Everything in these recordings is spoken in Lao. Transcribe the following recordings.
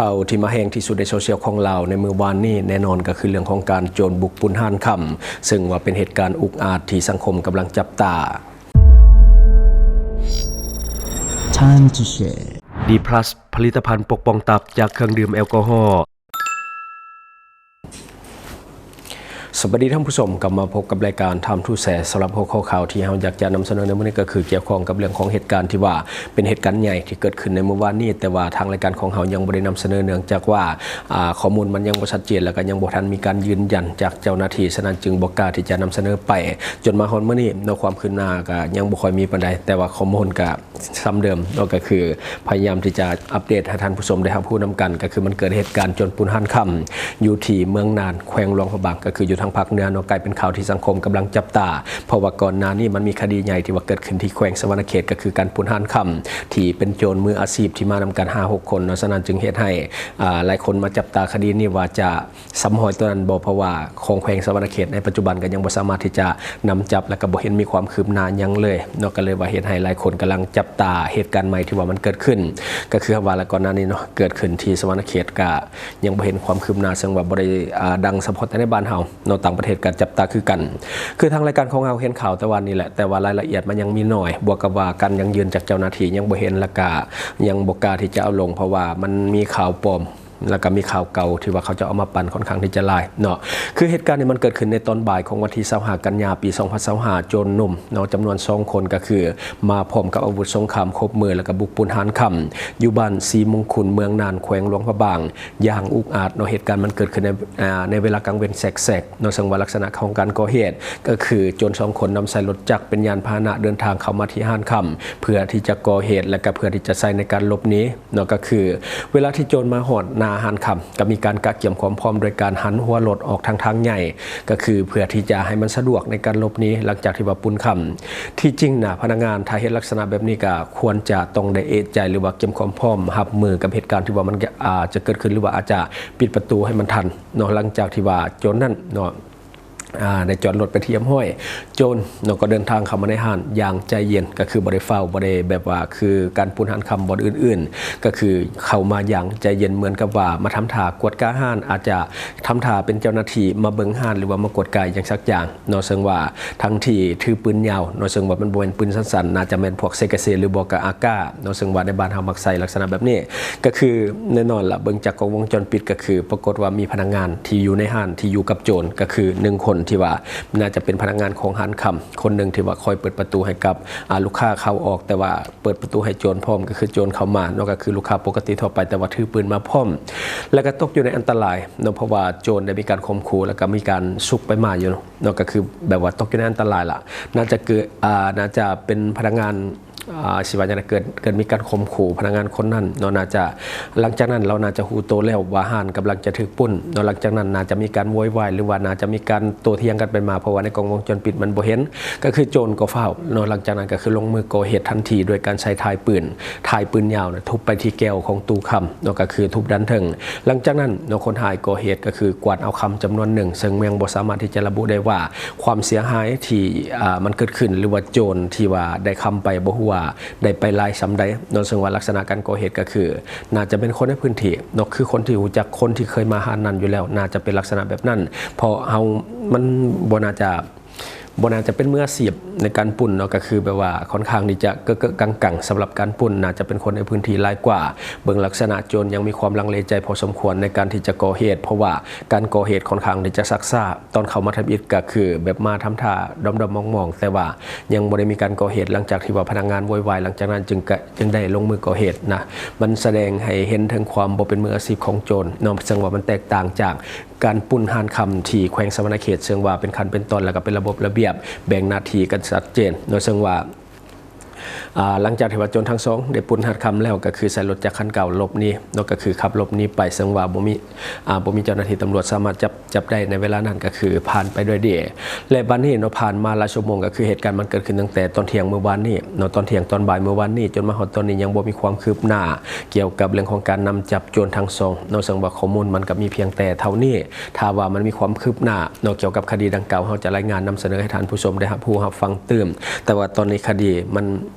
ຂ່າວທີ່ມາແຮງທີ່ສຸດໃນໂຊຊຽວຂອງລາວໃນມື້ວານນີ້ ແນ່ນອນກໍຄືເລື່ອງຂອງການໂຈນບຸກປຸ້ນຮ້ານຄຳ, ເຊິ່ງວ່າເປັນເຫດການອຸກອາດທີ່ສັງຄົມກຳລັງຈັບຕາ. Time to share. ດີພລັສ ຜະລິດຕະພັນປົກປ້ອງຕັບຈາກເຄື່ອງດື່ມແອລກໍຮໍ. ສະບາຍດີທ່ານຜູ້ຊົມ, ກັບມາພົບກັບລາຍການ Time to Share. ສຳລັບຫົວຂໍ້ຂ່າວທີ່ເຮົາຢາກຈະນຳສະເໜີໃນມື້ນີ້ ກໍຄືກ່ຽວຂ້ອງກັບເລື່ອງຂອງເຫດການທີ່ວ່າເປັນເຫດການໃຫຍ່ທີ່ເກີດຂຶ້ນໃນມື້ວານນີ້, ແຕ່ວ່າທາງລາຍການຂອງເຮົາຍັງບໍ່ໄດ້ນຳສະເໜີ ເນື່ອງຈາກວ່າ ອາ ຂໍ້ມູນມັນຍັງບໍ່ຊັດເຈນ ແລ້ວກໍຍັງບໍ່ທັນມີການຢືນຢັນຈາກເຈົ້າໜ້າທີ່, ສະນັ້ນຈຶ່ງບໍ່ກ້າທີ່ຈະນຳສະເໜີໄປ. ຈົນມາຮອດມື້ນີ້ເນາະ ຄວາມຄືບໜ້າກໍຍັງບໍ່ຄ່ອຍມີປານໃດ, ແຕ່ວ່າຂໍ້ມູນກໍ ຊ້ຳເດີມເນາະ, ກໍຄືພະຍາຍາມທີ່ຈະອັບເດດໃຫ້ທ່ານຜູ້ຊົມໄດ້ຮັບຮູ້ນຳກັນ. ກໍຄືມັນເກີດເຫດການໂຈນປຸ້ນຮ້ານຄຳຢູ່ທີ່ເມືອງນານ ແຂວງຫຼວງພະບາງ, ກໍຄືຢູ່ທາງພາກເໜືອເນາະ, ກາຍເປັນຂ່າວທີ່ສັງຄົມກຳລັງຈັບຕາ, ເພາະວ່າກ່ອນໜ້ານີ້ມັນມີຄະດີໃຫຍ່ທີ່ວ່າເກີດຂຶ້ນທີ່ແຂວງສະຫວັນນະເຂດ, ກໍຄືການປຸ້ນຮ້ານຄຳທີ່ເປັນໂຈນມືອາຊີບທີ່ມານຳກັນຫ້າຫົກຄົນເນາະ. ສະນັ້ນຈຶ່ງເຮັດໃຫ້ ອາ ຫຼາຍຄົນມາຈັບຕາຄະດີນີ້ວ່າຈະ ຊ້ຳຮອຍຕົວນັ້ນບໍ່, ເພາະວ່າຂອງແຂວງສະຫວັນນະເຂດໃນປັດຈຸບັນກໍຍັງບໍ່ສາມາດທີ່ຈະນຳຈັບ ແລະກໍບໍ່ເຫັນມີຄວາມຄືບໜ້າຫຍັງເລີຍເນາະ, ກໍເລີຍວ່າເຮັດໃຫ້ຫຼາຍຄົນກຳລັງຈັບຕາເຫດການໃໝ່ທີ່ວ່າມັນເກີດຂຶ້ນ. ກໍຄືວ່າລະ ກ່ອນໜ້ານີ້ເນາະ ເກີດຂຶ້ນທີ່ສະຫວັນນະເຂດກໍຍັງບໍ່ເຫັນຄວາມຄືບໜ້າ, ເຊິ່ງວ່າບໍ່ໄດ້ ອາ ດັງສະເພາະແຕ່ໃນບ້ານເຮົາເນາະ, ຕ່າງປະເທດກໍຈັບຕາຄືກັນ. ຄືທາງລາຍການຂອງເຮົາເຫັນຂ່າວແຕ່ວ່ານີ້ແຫຼະ, ແຕ່ວ່າລາຍລະອຽດມັນຍັງມີໜ້ອຍ, ບວກກັບວ່າການຢັ້ງຢືນຈາກເຈົ້າໜ້າທີ່ຍັງບໍ່ເຫັນ, ແລ້ວກໍຍັງບໍ່ກ້າທີ່ຈະເອົາລົງ, ເພາະວ່າມັນມີຂ່າວປອມ ແລ້ວກໍມີຂ່າວເກົ່າທີ່ວ່າເຂົາເຈົ້າເອົາມາປັ່ນຂ້ອນຂ້າງທີ່ຈະຫຼາຍເນາະ. ຄືເຫດການນີ້ມັນເກີດຂຶ້ນໃນຕອນບ່າຍຂອງວັນທີຊາວຫ້າ ກັນຍາ ປີສອງພັນຊາວຫ້າ ໂຈນໜຸ່ມເນາະ ຈຳນວນສອງຄົນ ກໍຄືມາພ້ອມກັບອາວຸດສົງຄາມຄົບມື ແລ້ວກໍບຸກປຸ້ນຮ້ານຄຳຢູ່ບ້ານສີມຸງຄຸນ ເມືອງນານ ແຂວງຫຼວງພະບາງ ຢ່າງອຸກອາດເນາະ. ເຫດການມັນເກີດຂຶ້ນໃນ ອາ ໃນເວລາກາງເວັນແສກໆເນາະ, ເຊິ່ງວ່າລັກສະນະຂອງການກໍ່ເຫດ ກໍຄືໂຈນສອງຄົນນຳໃຊ້ລົດຈັກເປັນຍານພາຫະນະເດີນທາງເຂົ້າມາທີ່ຮ້ານຄຳ ເພື່ອທີ່ຈະກໍ່ເຫດ ແລະກໍເພື່ອທີ່ຈະໃຊ້ໃນການຫຼົບໜີ ເນາະ. ກໍຄືເວລາທີ່ໂຈນມາຮອດໜ້າຮ້ານຄຳ ກໍມີການກະກຽມຄວາມພ້ອມໂດຍການຫັນຫົວລົດອອກທາງທາງໃຫຍ່ ກໍຄືເພື່ອທີ່ຈະໃຫ້ມັນສະດວກໃນການຫຼົບໜີ ຫຼັງຈາກທີ່ວ່າປຸ້ນຄຳ. ທີ່ຈິງນະ ພະນັກງານຖ້າເຮັດລັກສະນະແບບນີ້ກໍຄວນຈະຕ້ອງໄດ້ເອະໃຈ ຫຼືວ່າກຽມຄວາມພ້ອມຮັບມືກັບເຫດການທີ່ວ່າມັນອາດຈະເກີດຂຶ້ນ ຫຼືວ່າອາດຈະປິດປະຕູໃຫ້ມັນທັນເນາະ ຫຼັງຈາກທີ່ວ່າໂຈນນັ້ນເນາະ ອາ ໄດ້ຈອດລົດເປັນທີ່ຮຽບຮ້ອຍ. ໂຈນເນາະ ກໍເດີນທາງເຂົ້າມາໃນຮ້ານຢ່າງໃຈເຢັນ ກໍຄືບໍ່ໄດ້ຟ້າວ ບໍ່ໄດ້ແບບວ່າຄືການປຸ້ນຮ້ານຄຳບ່ອນອື່ນໆ ກໍຄືເຂົ້າມາຢ່າງໃຈເຢັນ ເໝືອນກັບວ່າມາທຳທ່າກວດກາຮ້ານ ອາດຈະທຳທ່າເປັນເຈົ້າໜ້າທີ່ມາເບິ່ງຮ້ານ ຫຼືວ່າມາກວດກາອີ່ຫຍັງສັກຢ່າງເນາະ. ເຊິ່ງວ່າທັງທີ່ຖືປືນຍາວເນາະ ເຊິ່ງວ່າມັນບໍ່ແມ່ນປືນສັ້ນໆ ໜ້າຈະແມ່ນພວກເຊກາເຊ ຫຼືບໍ່ກໍອາກ້າເນາະ ເຊິ່ງວ່າໃນບ້ານເຮົາມັກໃຊ້ລັກສະນະແບບນີ້. ກໍຄືແນ່ນອນລະ ເບິ່ງຈາກກ້ອງວົງຈອນປິດ ກໍຄືປາກົດວ່າມີພະນັກງານທີ່ຢູ່ໃນຮ້ານທີ່ຢູ່ກັບໂຈນ ກໍຄືໜຶ່ງຄົນທີ່ວ່າໜ້າຈະເປັນພະນັກງານຂອງຮ້ານຄຳ ຄົນໜຶ່ງທີ່ວ່າຄອຍເປີດປະຕູໃຫ້ກັບ ອາ ລູກຄ້າເຂົ້າອອກ ແຕ່ວ່າເປີດປະຕູໃຫ້ໂຈນພ້ອມ ກໍຄືໂຈນເຂົ້າມາເນາະ ກໍຄືລູກຄ້າປົກກະຕິທົ່ວໄປ ແຕ່ວ່າຖືປືນມາພ້ອມ ແລ້ວກໍຕົກຢູ່ໃນອັນຕະລາຍເນາະ ເພາະວ່າໂຈນໄດ້ມີການຂົ່ມຂູ່ ແລ້ວກໍມີການຊຸກໄປມາຢູ່ເນາະ ກໍຄືແບບວ່າຕົກຢູ່ໃນອັນຕະລາຍລະ. ໜ້າຈະເກີດ ອາ ໜ້າຈະເປັນພະນັກງານ ອາ ຊິວ່າຈັ່ງໃດ ເກີດ ເກີດມີການຂົ່ມຂູ່ພະນັກງານຄົນນັ້ນເນາະ ໜ້າຈະ ຫຼັງຈາກນັ້ນລາວໜ້າຈະຮູ້ໂຕແລ້ວວ່າຮ້ານກຳລັງຈະຖືກປຸ້ນເນາະ. ຫຼັງຈາກນັ້ນໜ້າຈະມີການໂວຍວາຍ ຫຼືວ່າໜ້າຈະມີການໂຕ້ຖຽງກັນໄປມາ ເພາະວ່າໃນກ້ອງວົງຈອນປິດມັນບໍ່ເຫັນ. ກໍຄືໂຈນກໍຟ້າວເນາະ ຫຼັງຈາກນັ້ນກໍຄືລົງມືກໍ່ເຫດທັນທີ ໂດຍການໃຊ້ທ້າຍປືນ ທ້າຍປືນຍາວນະ ທຸບໄປທີ່ແກ້ວຂອງຕູ້ຄຳເນາະ ກໍຄືທຸບດ້ານເທິງ. ຫຼັງຈາກນັ້ນເນາະ ຄົນຮ້າຍກໍ່ເຫດກໍຄືກວາດເອົາຄຳຈຳນວນໜຶ່ງ ເຊິ່ງຍັງບໍ່ສາມາດທີ່ຈະລະບຸໄດ້ວ່າຄວາມເສຍຫາຍທີ່ ອາ ມັນເກີດຂຶ້ນ ຫຼືວ່າໂຈນທີ່ວ່າໄດ້ຄຳໄປ ບໍ່ຮູ້ວ່າໄດ້ໄປຫຼາຍສ່ຳໃດເນາະ. ເຊິ່ງວ່າລັກສະນະການກໍ່ເຫດກໍຄືໜ້າຈະເປັນຄົນໃນພື້ນທີ່ເນາະ ຄືຄົນທີ່ຮູ້ຈັກ ຄົນທີ່ເຄີຍມາຮ້ານນັ້ນຢູ່ແລ້ວ ໜ້າຈະເປັນລັກສະນະແບບນັ້ນ ເພາະເຮົາ ມັນບໍ່ໜ້າຈະ ບໍ່ໜ້າຈະເປັນມືອາຊີບໃນການປຸ້ນເນາະ ກໍຄືແບບວ່າຂ້ອນຂ້າງທີ່ຈະເກີະໆກັງໆ ສຳລັບການປຸ້ນ ໜ້າຈະເປັນຄົນໃນພື້ນທີ່ຫຼາຍກວ່າ. ເບິ່ງລັກສະນະໂຈນຍັງມີຄວາມລັງເລໃຈພໍສົມຄວນໃນການທີ່ຈະກໍ່ເຫດ ເພາະວ່າການກໍ່ເຫດຂ້ອນຂ້າງທີ່ຈະຊັກຊ້າ. ຕອນເຂົ້າມາທຳອິດກໍຄືແບບມາທຳທ່າດ້ອມໆມອງໆ ແຕ່ວ່າຍັງບໍ່ໄດ້ມີການກໍ່ເຫດ. ຫຼັງຈາກທີ່ວ່າພະນັກງານໂວຍວາຍ ຫຼັງຈາກນັ້ນຈຶ່ງກະ ຈຶ່ງໄດ້ລົງມືກໍ່ເຫດນະ. ມັນສະແດງໃຫ້ເຫັນເຖິງຄວາມບໍ່ເປັນມືອາຊີບຂອງໂຈນເນາະ ເຊິ່ງວ່າມັນແຕກຕ່າງຈາກ ການປຸ້ນຮ້ານຄຳທີ່ແຂວງສະຫວັນນະເຂດ ເຊິ່ງວ່າເປັນຂັ້ນເປັນຕອນ ແລ້ວກໍເປັນລະບົບລະບຽບ ແບ່ງໜ້າທີ່ກັນຊັດເຈນເນາະ. ເຊິ່ງວ່າ ອາ ຫຼັງຈາກທີ່ວ່າໂຈນທັງສອງໄດ້ປຸ້ນຮ້ານຄຳແລ້ວ ກໍຄືໃຊ້ລົດຈັກຄັນເກົ່າຫຼົບໜີເນາະ ກໍຄືຂັບຫຼົບໜີໄປ ເຊິ່ງວ່າບໍ່ມີ ອາ ບໍ່ມີເຈົ້າໜ້າທີ່ຕຳຫຼວດສາມາດຈັບ ຈັບໄດ້ໃນເວລານັ້ນ ກໍຄືຜ່ານໄປດ້ວຍດີ. ແລະ ບັດນີ້ເນາະ ຜ່ານມາຫຼາຍຊົ່ວໂມງ ກໍຄືເຫດການມັນເກີດຂຶ້ນຕັ້ງແຕ່ຕອນທ່ຽງມື້ວານນີ້ເນາະ ຕອນທ່ຽງຕອນບ່າຍມື້ວານນີ້ ຈົນມາຮອດຕອນນີ້ຍັງບໍ່ມີຄວາມຄືບໜ້າກ່ຽວກັບເລື່ອງຂອງການນຳຈັບໂຈນທັງສອງເນາະ. ເຊິ່ງວ່າຂໍ້ມູນມັນກໍມີພຽງແຕ່ເທົ່ານີ້. ຖ້າວ່າມັນມີຄວາມຄືບໜ້າເນາະ ກ່ຽວກັບຄະດີດັ່ງກ່າວ ເຮົາຈະລາຍງານນຳສະເໜີໃຫ້ທ່ານຜູ້ຊົມໄດ້ຮັບຮູ້ຮັບຟັງຕື່ມ. ແຕ່ວ່າຕອນນີ້ຄະດີມັນ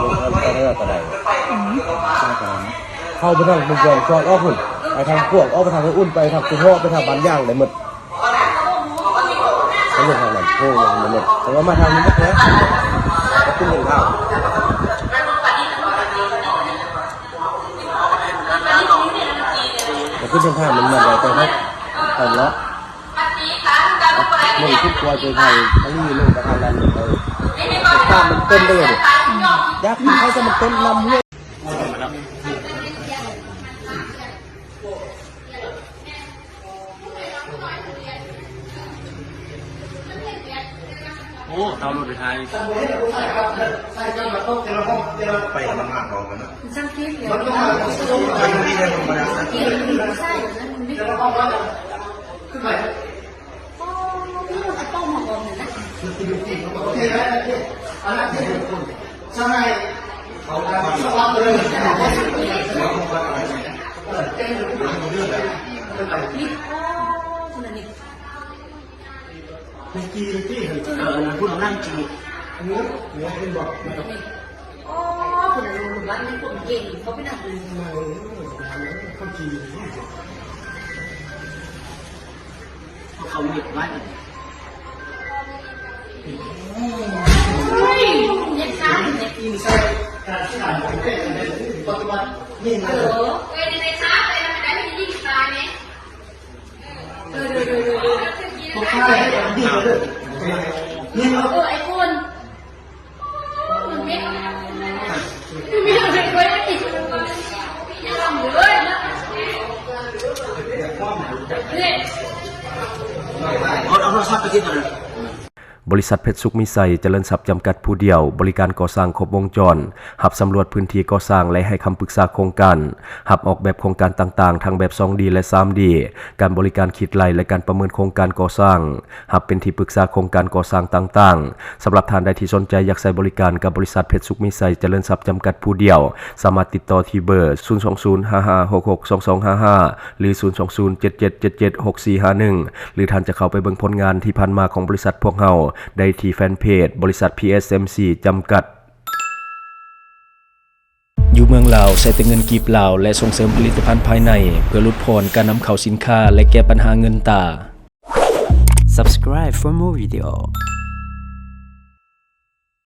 ລົງທາງທ່າເຮືອກໍໄດ້ ອືມ ເຂົ້າໄປທາງເມືອງຈອນ ຈອດອອກພຸ້ນ ໄປທາງພວກ ອອກໄປທາງເມືອງອຸ່ນ ໄປທາງພູເທາະ ໄປທາງບ້ານຍາງໄດ້ໝົດ. ໄປລົງທາງນັ້ນ ໂອ້ ມັນໝົດ ແຕ່ວ່າມາທາງນີ້ໝົດແລ້ວ ກໍຂຶ້ນເປັນທາງ ກໍຂຶ້ນເປັນທາງ ມັນໝົດແລ້ວ ແຕ່ວ່າໄປເລາະ ລົງຂຶ້ນຕົວເຈໄທ ທາງນີ້ລົງໄປທາງນັ້ນ ເອີ ຂ້າມມັນຕົ້ນເດີ ຢາກກິນເຂົ້າ ແຕ່ມັນຕົ້ນນຳຫ້ວຍ. ໂອ້ ເຕົາລົດໄປຖ່າຍ ໄປກັນມາເອົາກັນນະ ສັງເກດແລ້ວ ມັນມີແຕ່ຄົນມາສັງເກດ ໃນຈີນທີ່ເຫັນ ເອີ ອັນນັ້ນພຸ້ນ ອັນນັ້ນຈີນ ເອີ ເຫັນບໍ່? ອໍ ພຸ້ນນະ ລຸງ ບ້ານນີ້ຄົນເກັ່ງ ເຂົາເປັນນັກ ຄົນຈີນ ເຂົາເຮັດບ້ານ ເຮີ້ຍ ເຮັດຊານ ເຮັດອີ່ມໃສ່ ການສະຖານ ເອີ ເອີ ເອີ ໃນຊານ ໃນ ໃນ ໃນ ໃນ ໃນ ເອີ ເອີ ເອີ ເອີ ໄອ້ຄົນ ເອົາ ເອົາໂທລະສັບໄປຕິດ ບໍລິສັດເພັດສຸກມີໄຊ ຈະເລີນຊັບ ຈຳກັດຜູ້ດຽວ ບໍລິການກໍ່ສ້າງຄົບວົງຈອນ, ຮັບສຳຫຼວດພື້ນທີ່ກໍ່ສ້າງ ແລະ ໃຫ້ຄຳປຶກສາໂຄງການ, ຮັບອອກແບບໂຄງການຕ່າງໆ ທັງແບບສອງດີ ແລະ ສາມດີ, ການບໍລິການຄິດໄລ່ ແລະ ການປະເມີນໂຄງການກໍ່ສ້າງ, ຮັບເປັນທີ່ປຶກສາໂຄງການກໍ່ສ້າງຕ່າງໆ. ສຳລັບທ່ານໃດທີ່ສົນໃຈຢາກໃຊ້ບໍລິການກັບບໍລິສັດເພັດສຸກມີໄຊ ຈະເລີນຊັບ ຈຳກັດຜູ້ດຽວ, ສາມາດຕິດຕໍ່ທີ່ເບີ ສູນສອງສູນ ຫ້າຫ້າຫົກຫົກ ສອງສອງຫ້າຫ້າ ຫຼື ສູນສອງສູນ ເຈັດເຈັດເຈັດເຈັດ ຫົກສີ່ຫ້າໜຶ່ງ ຫຼື ທ່ານຈະເຂົ້າໄປເບິ່ງຜົນງານທີ່ຜ່ານມາຂອງບໍລິສັດພວກເຮົາໄດ້ທີ່ແຟນເພຈ ບໍລິສັດ ພີເອັສເອັມຊີ ຈຳກັດ. ຢູ່ເມືອງລາວ ໃຊ້ແຕ່ເງິນກີບລາວ ແລະ ສົ່ງເສີມຜະລິດຕະພັນພາຍໃນ ເພື່ອຫຼຸດຜ່ອນການນຳເຂົ້າສິນຄ້າ ແລະ ແກ້ບັນຫາເງິນຕາ. Subscribe for more video.